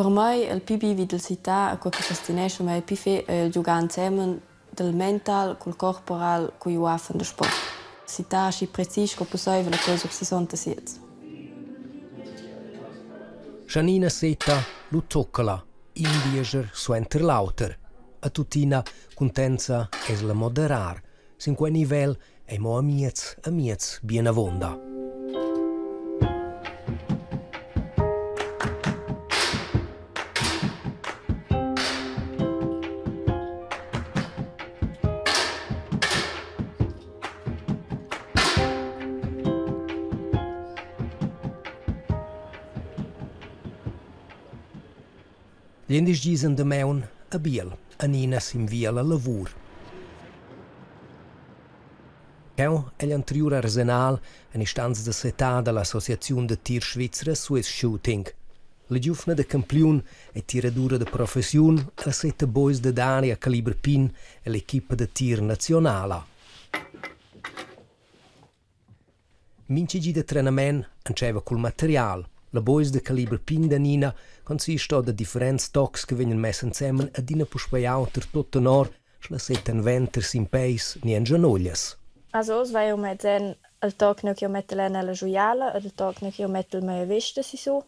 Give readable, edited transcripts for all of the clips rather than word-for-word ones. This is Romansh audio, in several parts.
Per mei il pli bi vid il sittar e quei che fascinescha mei il pli fetg ei il giugar ensemen dal mental cul corporal cugl uaffen da sport. Sittar aschi precis sco pusseivel e quei sur 66. Janina seta lu tocca in diescher suenter l'auter. A tuttina cuntenza es la moderar. Sin quei nivel ei mo amiez amiez bien avonda. Glindesdis endamaun a Biel, Anina sin via alla lavur. Cheu egl anteriur arsenal en istanza da setà dall'Associaziun da tir svizra Swiss Shooting. La giuvna da campiun e tiradura da professiun ha setta bois da d'aria caliber pin ell'equipa da tir nazionala. Mintga gi da trenament entscheiva cul material. La buis da caliber pign da Nina consista da differents tocs che vegnan mess ensemen adina puspei auter tut tenor sche la seta en venter sin peis ni en schanuglias. Also oz vai jeu mez en il toc nua ch'jeu mettel en ella schuiala ed il toc nua ch'jeu mettel mia vesta sissu,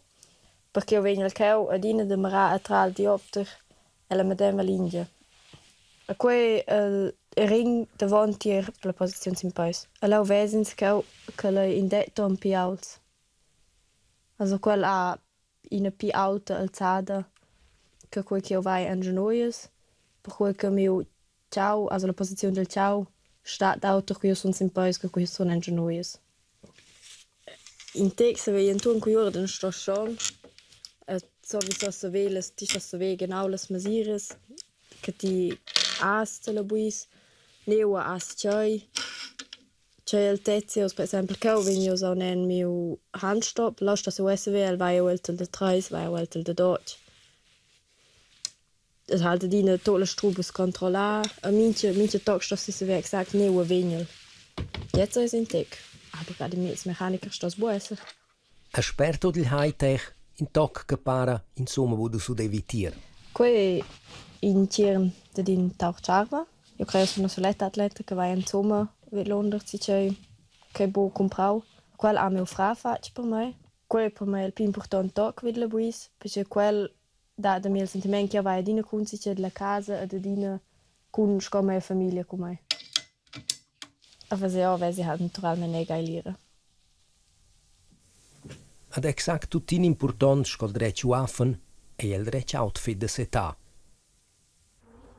perché jeu vegnel cheu adina da mirar atras il diopter ella medema lingia. E quei el ring davontier per la posiziun sin peis. E leu ves'ins cheu ch'el ei in det ton pli aults. Also quel ha ina pli aulta alzada che quei ch'jeu vai en schenuglias, perquei che miu tgau, also la posiziun dil tgau stat auter cu jeu sun sin peis che cu jeu sun en schenuglias. In tec saveva entuorn cugl uorden sto schon e sowieso saver las ti stos saver genau las mesiras che ti has dalla buis, nua has tschei, tschei altezia, uss per exempel cheu vegn jeu aunc en miu handstop, là sto uss saver, el va jeu el da treis, va jeu el dad otg. Es halt adina tuot las trubas controllar e mincha mincha toc sto si saver exact nua vegnel. Gliez ais ün tec. Aber grad in miez mecaniker stoss buc esser. E sper tut il hightech in toc che para insumma buc da s'uder vitier. Quei ei in tgierm dad in tauch tscharva. Eu crei sun una suletta atleta che va insumma vidlunder tgei ch'ei buc cumprau. Quel ha miu frar fatg per mei. Quei ei per mei il pli impurtont toc vid la buis, perche quel dat a mi il sentiment ch'jeu vai adina cun si la casa ed adina cun sco mia famiglia cun mei. A fazer vesi halt naturalmein era geil ira. Ad exact tuttina impurtont sco il dretg uaffen ei il dretg outfit da setà.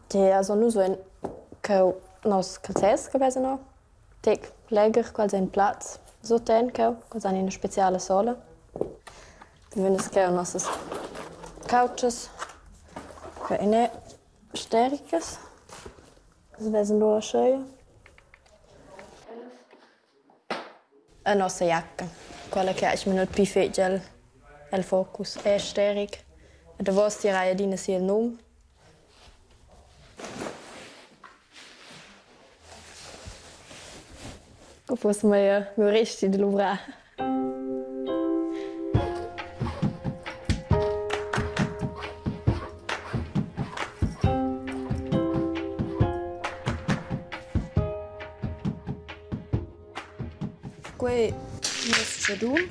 Tgei also nus vein cheu nos calzers che vesan ora. Tec legher quels ein plats suten cheu, quels han ina speciala sola. Vegn cheu nossas cautschas che ein è stericas. As vesan lura scheu. E nossa jacca, quella che ha il pli fetg el, el focus, è steric. E davos tirai adina si il num. Co fuss mei miu resti da luvrar. Quei nies tschadun.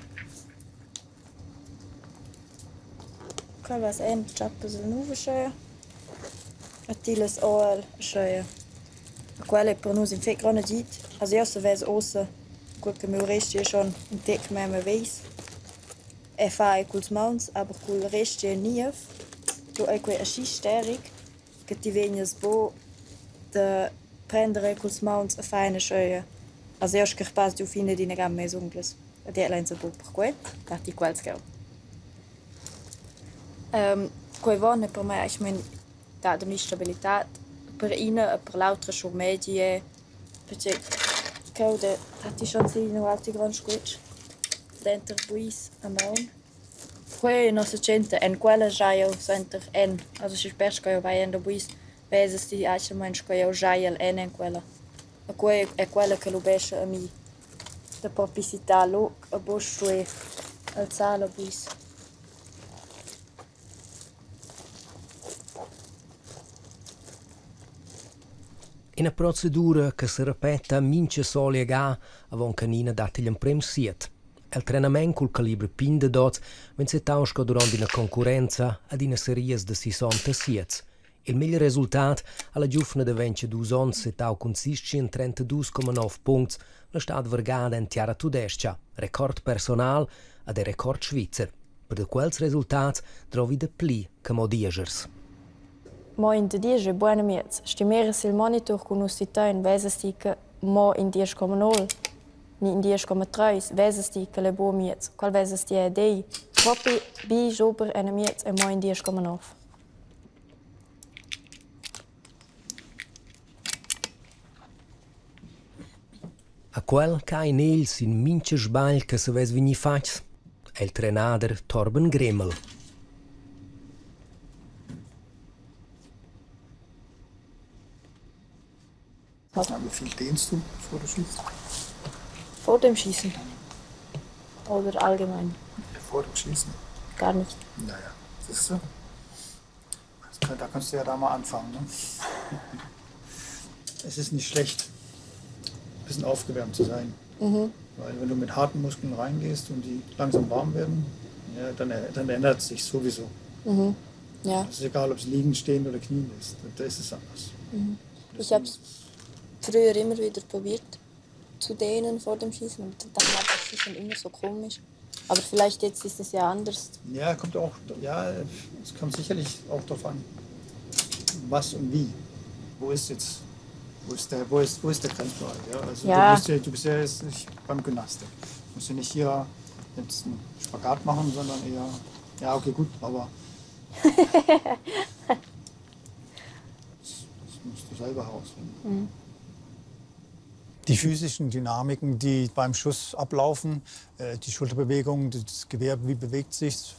Quellas ein tschappas el nouv aschia e tillas ora aschia. Quella ei per nus in fetg grond agid. Also jeu savess ussa cur che miu resti ei schon in tec memia vegls e fa ei culs mauns, aber cul resti ei niev, lu ei quei aschi sterc che ti vegnas buc da prender ei culs mauns e far ina scheuia. Also jeu scarpass giu fin ad ina ga mias unglas ed ella ein buc perquei datti quels cheu. Quei von ei per mei eigentlich dat a mi stabilitad per ina e per l'autra schurmegi è perche cheu datti schon si in ualti grond squitsch denter buis e maun. Quei ei nossa tschenta en quella giai jeu suenter en, also schi spert sco jeu vai en da buis vesas ti atgnamein sco jeu giaiel en en quella. E quei è quella che lubescha a mi da propi sittar lu e buc stuer alzar la buis. Ina procedura che serepeta mintga solia ga avon che Nina dat igl emprem siet. El trenament cul caliber pign dad oz vegn settau sco duront ina concurrenza ad ina serias da sissonta siets. Il meglier resultat ha la giuvna da 22 onns settau cun 632,9 puncts la stad vargada en tiara tudestga, record personal ed er record svizzer. Per da quels resultats drovi dapli che mo dieschers. Mo in da diesch è buona miez. Sti miras il monitur cun nus sittein, vesas ti che mo in 10,0 ni in 10,3 vesas ti che l'è buca miez. Qual vesas ti ed ei propi bi schuber enamiez e mo in 10,9. A quel che ha in egl sin mintga sbagl che savess vegnir fatgs, è il trenader Torben Gremel. Wie viel dehnst du, bevor du schießt? Vor dem Schießen? Oder allgemein? Vor dem Schießen? Gar nicht. Naja, siehst du? Da kannst du ja da mal anfangen. Ne? Es ist nicht schlecht, ein bisschen aufgewärmt zu sein. Weil wenn du mit harten Muskeln reingehst und die langsam warm werden, ja, dann ändert es sich sowieso. Ja. Es ist egal, ob es liegen, stehen oder knien ist. Da ist es anders. Ich habe es früher immer wieder probiert zu dehnen vor dem Schießen und dann war das Schießen immer so komisch. Aber vielleicht jetzt ist es ja anders. Ja, kommt auch, ja, es kommt sicherlich auch darauf an, was und wie. Wo ist jetzt, wo ist der, wo ist, wo ist der Grenzbereich? Ja? Also Ja. du bist ja jetzt nicht beim Gymnastik. Du musst ja nicht hier jetzt einen Spagat machen, sondern eher, ja, okay, gut, aber das musst du selber herausfinden. Die physischen Dynamiken, die beim Schuss ablaufen, die Schulterbewegung, das Gewehr, wie bewegt sich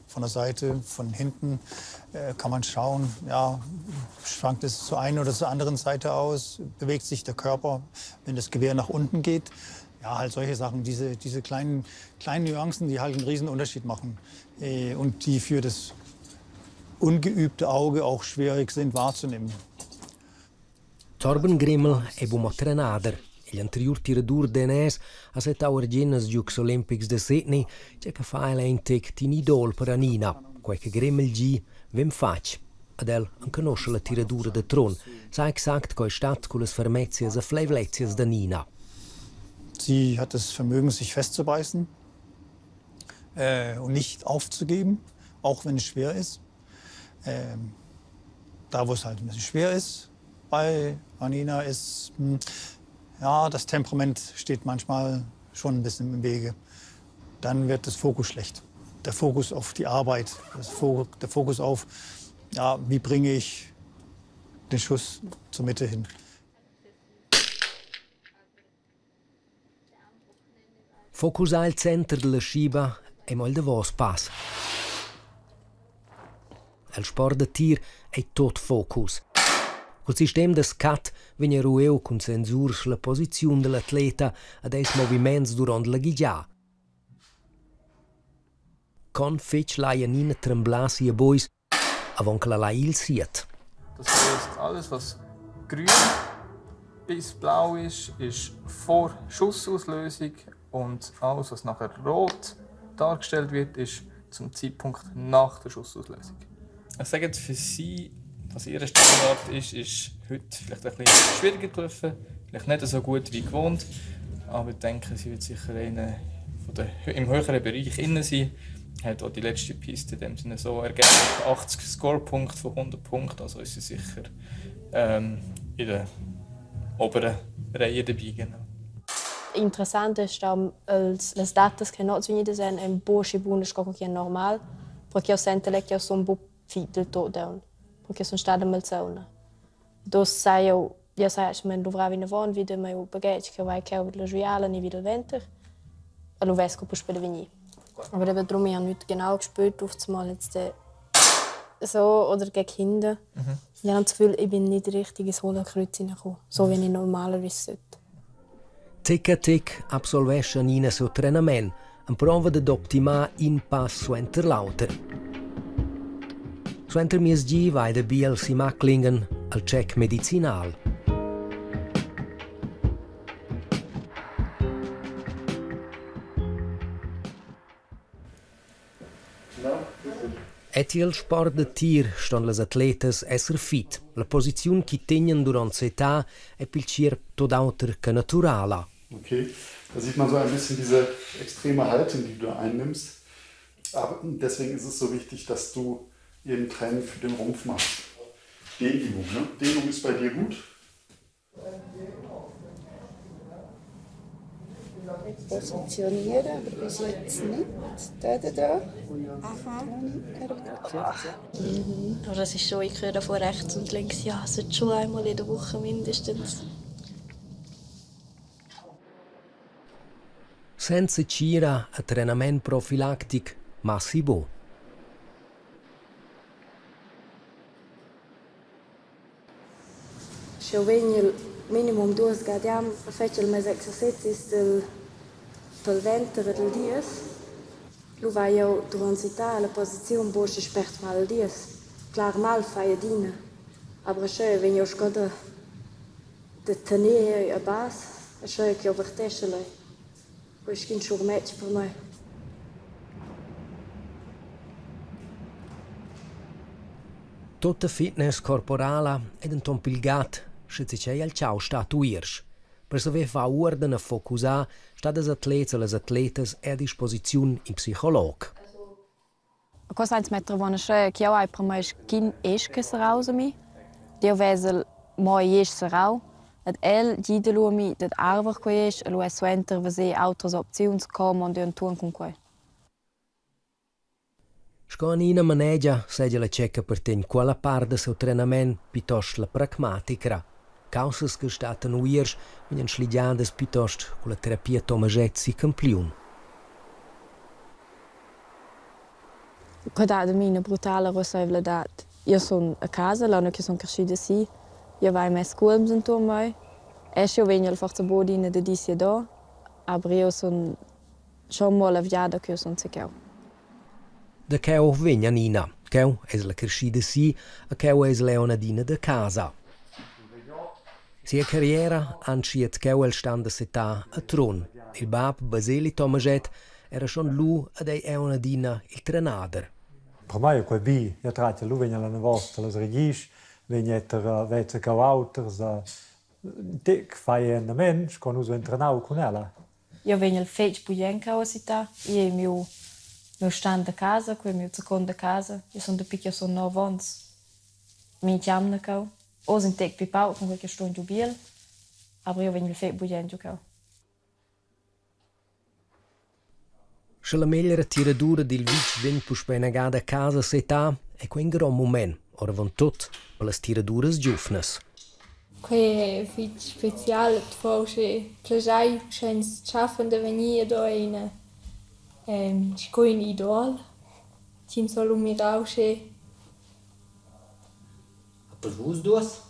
von der Seite, von hinten, kann man schauen, ja, schwankt es zur einen oder zur anderen Seite aus, bewegt sich der Körper, wenn das Gewehr nach unten geht. Ja, halt solche Sachen, diese kleinen, kleinen Nuancen, die halt einen riesen Unterschied machen und die für das ungeübte Auge auch schwierig sind wahrzunehmen. Torben Grimmel è buc mo trenader. Igl anteriur tiradur danès ha settau argien als Giocs olimpics da Sydney, tgei che fa el in tec tin idol per Anina. Quei che Grimmel gi, vegn fatg. Ad el enconosce la tiradura da Trun, sa exact co ei stat con las fermezias e fleivlezias da Nina. Sie hat das Vermögen, sich festzubeißen und nicht aufzugeben, auch wenn es schwer ist. Da, wo es halt ein bisschen schwer ist, bei Anina ist, ja, das Temperament steht manchmal schon ein bisschen im Wege. Dann wird das Fokus schlecht. Der Fokus auf die Arbeit, der Fokus auf, ja, wie bringe ich den Schuss zur Mitte hin. Focus al center della schiba è mo il davos pass. El sport da tir ei tot focus. Cul sistem da scat vegn eruiu cun sensurs la posiziun dall'atleta ad eis moviments duront la ghigia. Con fetg lai Anina tremblar sia buis avon che la lai il siet. Das heißt, alles, was grün bis blau ist, ist vor Schussauslösung und alles, was nachher rot dargestellt wird, ist zum Zeitpunkt nach der Schussauslösung. Ich sage jetzt für sie, was ihr Standard ist, ist heute vielleicht ein bisschen schwieriger gelaufen, vielleicht nicht so gut wie gewohnt, aber ich denke, sie wird sicher eine von der, im höheren Bereich innen sein. Hat auch die letzte Piste in dem Sinne so ergeben, 80 Scorepunkte von 100 Punkten, also ist sie sicher in der oberen Reihe dabei. Genau. Interessant ist auch, als las datas che not vegnidas en en buc aschi bunas sco che è normal, perché io sento che io sono un po' fit del tot down, perché sono stata malsauna. Dos sai io, io sai che men dovrà vinavon wieder meu baghetg che vai cheu vid la sviala ni vid il venter, e lu vess co puspei da vegnir. Aber eben darum, ich habe nicht genau gespürt, auf einmal jetzt so oder gegen hinten. Ich habe das Gefühl, ich bin nicht richtig ins Hohlkreuz hineingekommen, so wie ich normalerweise sollte. Tic a tic absolvescha Nina siu trenament, emprova dad optimar in pass suenter l'auter. Suenter miezgi vai da bi al Simacklingen al check medicinal. E tiel sport da tir ston las atletas esser fit. La posiziun chi tegnan duront setà è pil tgierp tut auter che naturala. Okay, da sieht man so ein bisschen diese extreme Haltung, die du einnimmst. Aber deswegen ist es so wichtig, dass du eben Training für den Rumpf machst. Dehnübung, ne? Dehnung ist bei dir gut. Positionieren, aber bis jetzt nicht. Da, da, da. Aha. Aber das ist schon, ich höre von rechts und links, ja, es wird schon einmal in der Woche mindestens. Senza tgira e trenament profilactic massi buc. Sch'jeu vegnel minimum duas ga ad jam fetschel mes exercezis dil pel venter e dil dies. Lu vai jeu duront sittar ella posiziun buc aschi spert mal il dies. Clar mal fai adina, aber aschia vegn jeu sco da da tener a bas, aschia ch'jeu verteschel ei. Quei ei sc'in schurmetg per mei. Tutta fitness corporala ei denton pil gat, sche zatgei el tgau stat uiersch. Per saver far uorden e focusar stat als atlets e las atletas a disposiziun in psicolog. Qua sainza metter avon aschia ch'jeu hai per mei sc'in esch che serraus a mi. Jeu vesel mo igl esch serrau ed el gida lu a mi dad arver quei esch e lu è suenter veser autras opziuns co mondi entuorn cun quei. Sco Anina manegia, seigi la tschecca partegn quella part da siu trenament plitost la pragmaticra. Caussas che stattan uiersch vegnan sligiadas plitost culla terapia Tomaschett si Campliun. Quei dat a mi ina brutala ruasseivladad. Io sun a casa, là nua che sun creschida si. Io vai mes cuolms entuorn mei. E sch'jeu vegnel forsa buc adina da dir siador, aber io sun schon mo la viada ch'jeu sun secau. Da cheu vegn Anina. Cheu es la creschida si e cheu es Leonadina da casa. Sia carriera ha entschiet cheu el stan da setar a Trun. Il bab Baseli Tomaschett era schon lu ed ei aunc adina il trenader. Per mei è quei bi. Io tratg lu vegn la vosta las regisch, vegn etter vezza cau auters. Te fai endament, sco nus vein trenau cun ella. Jeu vegnel fetg bugen cheu a sittar. Igl ei miu miu stan da casa, quei ei miu zaccon da casa. Io sun dapi ch'jeu sun nov onns mintg'jamna cheu. Oz in tec pli pauc cunquei che stun giu Biel, aber jeu vegnel fetg bugen giu cheu. Sche la megliera tiradura dil vitg vegn puspei inagada a casa setà, ei quei in grond mument, oravontut per las tiraduras giuvnas. Quei è fitg special, forse plaschair sch'ins tschaffan da vegnir da ina sco in idol ch'ins ha lu mirau sche Per vus duas?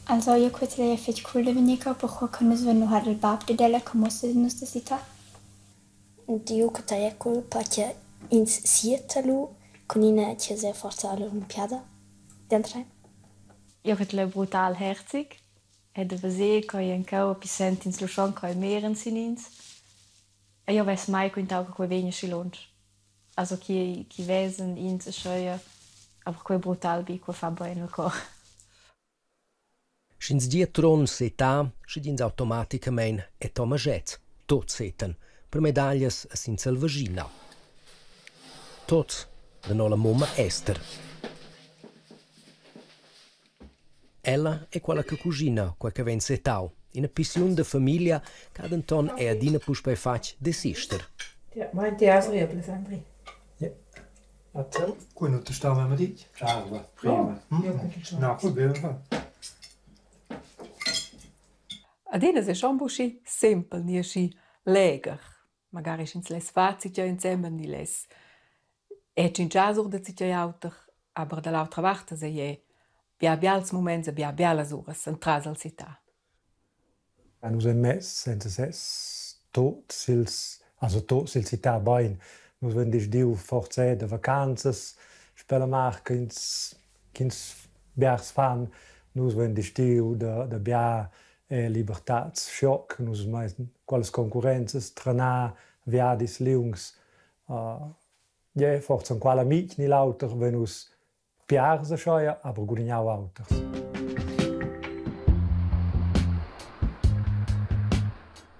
Also io quei è fetg cool da vegnir qua, perquei che nus vein lu il bab dad ella che muossa nus da città. Diu che tei è cool perché ins sieta lu cun ina che sei forsa all'Olimpiada dentro. Io quel è brutal herzig e da veser co ei cheu epi sentins lu schon co ei miran sin ins. E io vess mai quintau che quei vegni aschi lunsch. Also chi chi vesan ins aschia, aber quei brutal bi, quei fa bein il cor. Sch'ins gia Trun seta, sche ins automaticamein è Tomaschett. Tuts setan per medaglias e sin selvaschina. Tuts danor la mumma Esther. Ella è quella che cuschina quei che vegn setau. Ina pissiun da famiglia che ha denton è adina puspei fatg desister. Ja, meint die auch Rüebli, Sandri? Ja. Cu nu te sta memma dit? Ciao, prima. No, cul böva. Adina es schon uschi simpel ni aschi legher. Magari sch'ins less far zatgei ensemen ni less era tschintschar sur da zatgei auter, aber dall'autra vart es ei era bia bials muments e bia bialas uras entras al città. Nus vein mess senza sez tuts ils, also tuts ils città bein. Nus vein decidiu forsa era da vacanzas sper la mar ch'ins ch'ins biars fan. Nus vein decidiu da da bia libertads schoc. Nus mein quellas concurrenzas, trenar viadis liungs. Ja, forsa enqual amitg ni l'auter vein nus piars aschia, aber gudignau auters.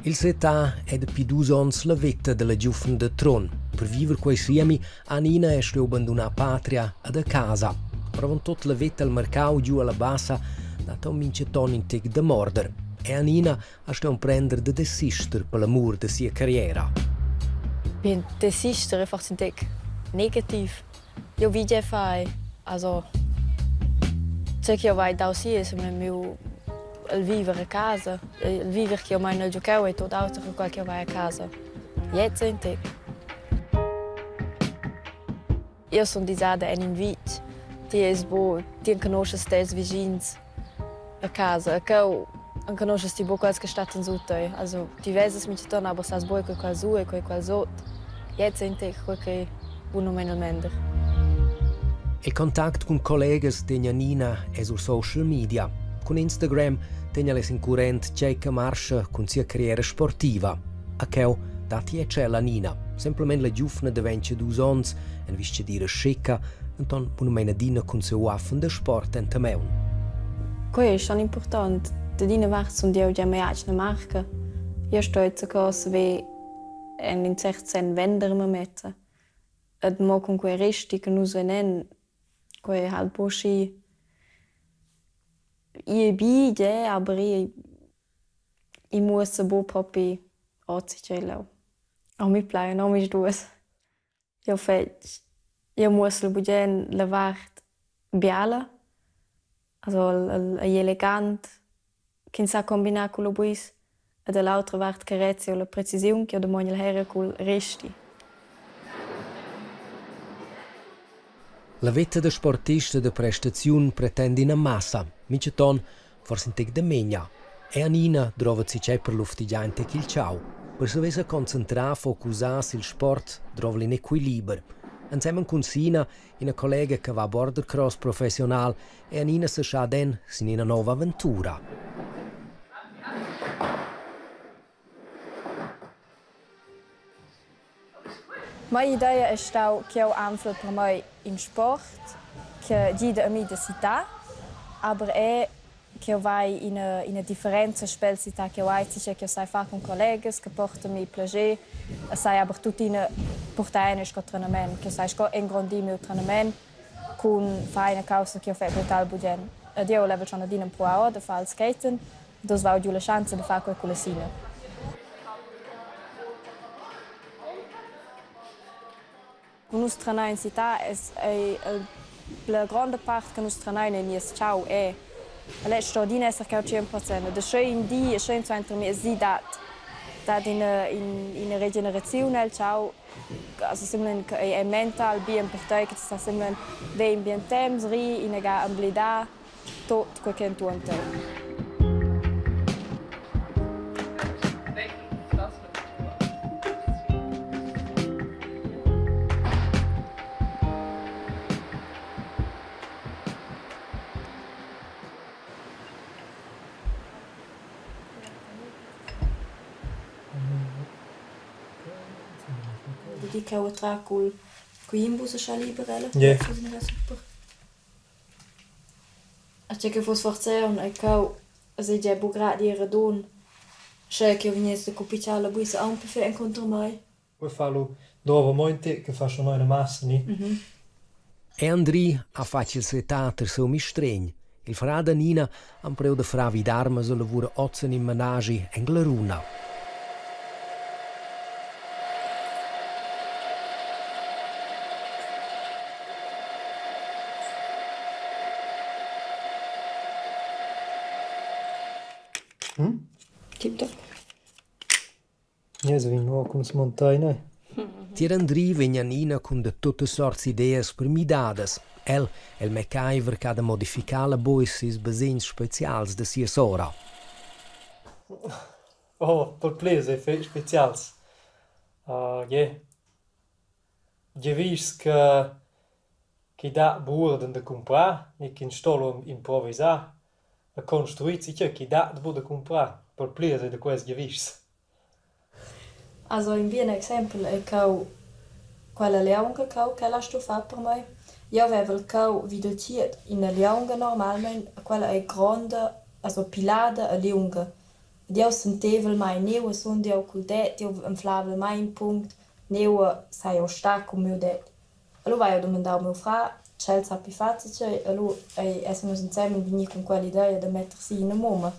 Il setà è dapi dus onns la veta dalla giuvna da Trun. Per viver quei siemi ha Nina è stuiu bandunar patria ed a casa. Oravontut la veta al marcau giu alla bassa dat aunc mintgaton in tec da morder. E Anina ha stuiu emprender da desister per l'amur da sia carriera. Bien, desister è forse in tec negativ. Jeu vi tgei fai. Also, tgei ch'jeu vai dau si es miu il viver a casa. Il viver ch'jeu meinel giu cheu ei tut auter che quel ch'jeu vai a casa. Gliez ei in tec. Jeu sun disada en in vitg. Ti eis buc, ti enconuschas tes vischins a casa. Cheu enconuschas ti buc quels che stattan sut tei. Also ti vesas mintgaton, aber sas buc co quel su e co quel sut. Gliez ei in tec quei ch'ei bunamein il mender. Il contact cun collegas tegna Nina è sur social media. Cun Instagram tegna lez in current tgei che marscha cun sia carriera sportiva. A cheu datti è tschella Nina. Semplamein la giuvna da 22 onns, en vestgadira schicca, denton bunamein adina cun siu uaffen da sport enta maun. Quei ei schon important. Dad ina vart sun jeu gia mia atgna marca. Jeu stoi zaco saver en in cert senn vender memezza. Ed mo cun quei resti che nus venin, quei ei halt buc schi I ei bi, gie, aber ei i muossa buc propi ozilgi tgei leu. A mi plaian omisduas. Jeu fetsch, jeu muossel bugen la vart biala, also ei elegant ch'ins sa combinar culla buis e dall'autra vart carezia la precisiun ch'jeu dumognel era cul resti. La veta da sportista da prestaziun pretenda ina massa, mintgaton forsa in tec da memia. Era Nina drova zatgei per luftigiar in tec il tgau. Per saver seconcentrar, focusar sil sport drova in equiliber. Ensemen cun Sina, ina collega che va bordercross professional, è Nina seschada en sin ina nova aventura. Mia idea è stau ch'jeu anflel per mei in sport che gida a mi da sittar, aber era ch'jeu vai ina ina differenza spel sittar ch'jeu hai tgei ch'jeu sai far cun collegas che porta mi plascher e sai aber tuttina purtar ina sco trenament, ch'jeu sai sco engrondir miu trenament cun far ina caussa ch'jeu fai brutal bugen. Ed jeu level schon adina empruar da far il skaten, dus vau giu la schanza da far quei culla Sina. Nus trenein cità es ei la gronda part che nus trenein ei nies tgau è. El è sto adina esser cheu 100%. Ed sche in di, sche in suentermiezdi dat dat ina ina regeneraziun el tgau, also simplamaing ei è mental bien per tei che ti sas simplamaing ver in bien temps, ri, inaga emblidar tot quei che entuorn tei. Di che ho tra cul Coimbus scha liber ella. Yeah. Super. A tgei che fuss forsa aunc ei cheu seigi ei buca grad ir radun, sche ch'jeu vegness da cupitgar la buisa aunc per far encunter mei. Poi fa lu drova mo in tec che fa schon ina massa, ni? E Andri ha fatg il setat ter siu mistregn. Il frar da Nina ha empriu da frar vid armas e lavura oz en in menaschi en Glaruna. Tiptop. Yes, vegn nuot cun smontaina. Tier Andri vegn Annina cun da tuttas sorts ideas per midadas. El è il MacGyver ch'ha da modificar la buis ils basegns specials da sia sora. Oh, per plirs effects specials. Yeah. Giavischs che chi dà buorden da cumprar ni ch'ins sto lu improvisar e construir tgei chi dat buc da cumprar. Per plirs ei da quels giavischs. Also in bien exempel ei cheu Quella liunga cheu ch'ella sto far per mei. Jeu vevel cheu vi dil tgiet ina liunga normalmein e quella ei gronda, also pilada e liunga. Ed jeu sentevel mai nua sund jeu cul det, jeu anflavel mai in punct, nua sai jeu star cun miu det. Lu vai jeu dumandau miu frar, sch'el sappi far zatgei e lu ei essan nus ensemen vegni cun quella idea da metter si ina mumma.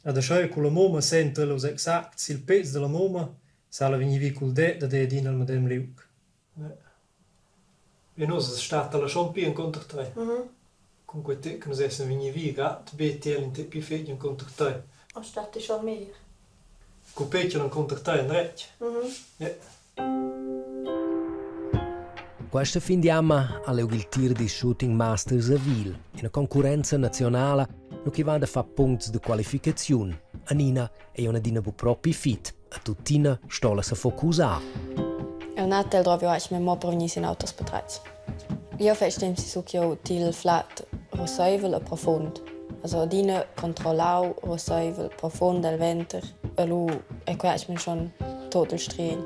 Ed aschia culla mumma senta ella uss exact sil péz dalla mumma sa ella vegnir vi cul det ed ei adina el medem liug. E nus stat ella schon pli encunter tei. Cun quei tec che nus essan vegni vi gat beti el in tec pli fetg encunter tei. O stat schon meglier. Cu petg el encunter tei endretg. Ja. Questa fin d'jamma ha liug il tir dils Shooting Masters a Wil, ina concurrenza nazionala, nu che va da far puncts da qualificaziun. Anina ei aunc adina bu propi fit, e tuttina sto ella sefocusar. Eu natel drovi eigentlich mo per vegnir sin auters patratgs. Jeu fetsch temps sissu ch'jeu til flad russeivel e profund. Also adina controllau russeivel, profund el venter e lu ei quei eigentlich schon tot il striegn.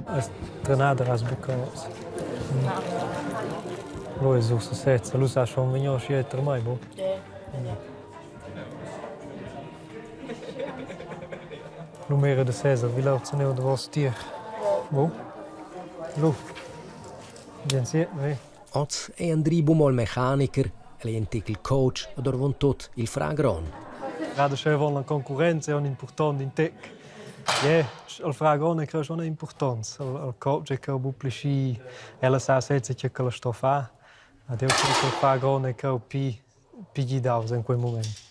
Als trenader has buca oz. Lu es ussa sezza, lu sa schon vegnir aschi eter mei, bu? Lu mira da Cesar vi leu zaneu davos tier. Bu? Lu. Bien si, vi. Oz ei Andri buc mo il mecanicher, el ei in tec il coach ed oravontut il fra gron. Gerade schön wollen la concorrenza è un important in tec. Yeah, il fra gron è schon important. Il coach è che bu pli schi ella sa sezza che la sto far. Ad eu credo che il fra gron è che pi pi gidaus en quei mument.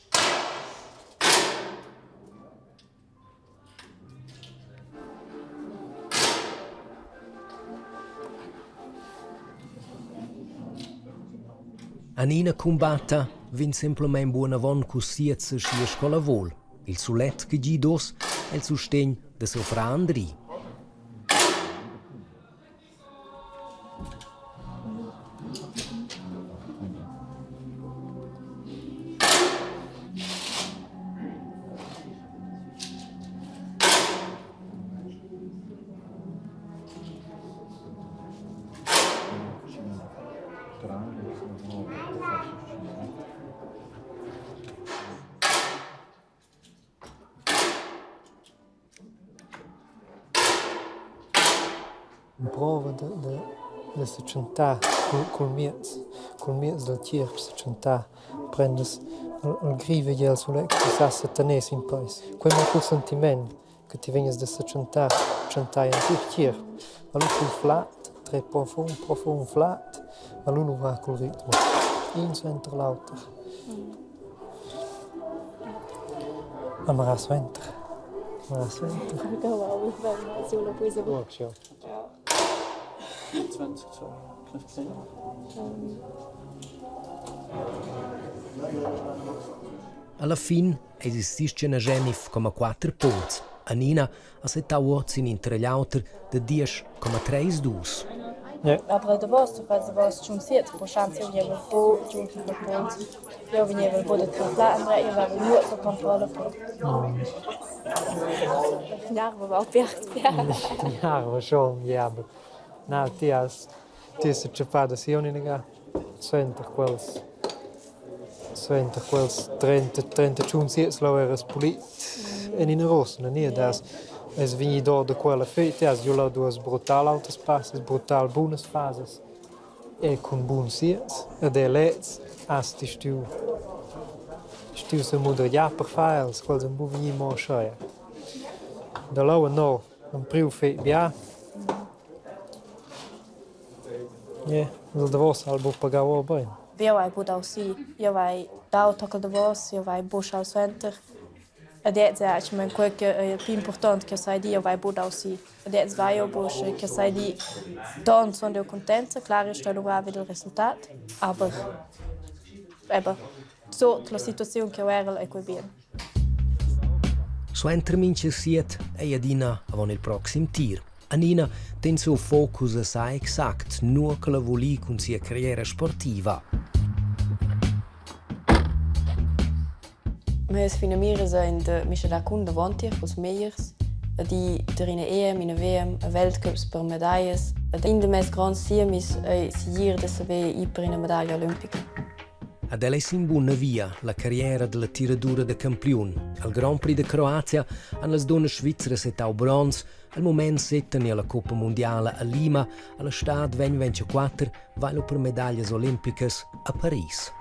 Anina cumbatta vegn semplamein buan avon cu siet sia scola vul. Il sulet che gidos è il sustegn da siu frar Andri. Emprova da da da setschentar cul cul miez cul miez dal tgierp setschentar, prendas il grivegl el sulegl e sas setener sin peis. Quei mo cul sentiment che ti vegnas da setschentar, tschentar entir tgierp. Ma lu cul flad, trer profund, profund flad, ma lu luvrar cul ritmo, in suenter l'auter. Amarar suenter. Amarar suenter. Alla fin existisce Genif come quatter punts. Anina ha settau oz in inter igl auter da 10,32. Aber davos tu fas davos tschun siet pro schanza vegnevel bu giu per punts. Jeu vegnevel bu da traflar Andrea, io avevo nuot sut controlla. Gnarva va aviert. Gnarva schon, ja, aber na, ti has ti has tschaffa sia inaga suenter quels suenter quels 30 31 siets leu eras pulit en ina rosna, ni ed has es vegni dor da quella feta, ti has giu leu duas brutal autas passas, brutal bunas fasas e cun buns siets ed el lez has ti stuiu stuiu semudergiar per far els, quels han buc vegni mo aschia. Da leu ennà han priu fetg bia. Yeah, il davos ha el buc pagau ora bein. Jeu hai buc dau si. Jeu hai dau tocca davos, jeu hai buschau suenter. Ed ez è actualmein quei che ei il pli impurtont che sai dir, jeu vai buc dau si. Ed ez vai jeu buc che sai dir, ton sun jeu cuntenza, clar io stoi luvrar vid il resultat, aber eben sut la situaziun ch'jeu erel ei quei bien. Suenter mintga siet ei adina avon il proxim tir. Anina tegn siu focus e sa exact nua ch'ella vul ir cun sia carriera sportiva. Mias finamiras ein da mischedar cun davontier culs megliers. Ad ir tar ina EM, ina VM, a Weltcups per medaglias. Ed in da mes gronds siemis ei segir da saver ir per ina medaglia olimpica. Ad ella è sin buna via la carriera dalla tiradura da campiun. Al Grand Prix da Croazia han las dunnas svizras settau bronz. Al mument settan alla Coppa mundiala a Lima. Alla stad 2024 va per medaglias olimpicas a Paris.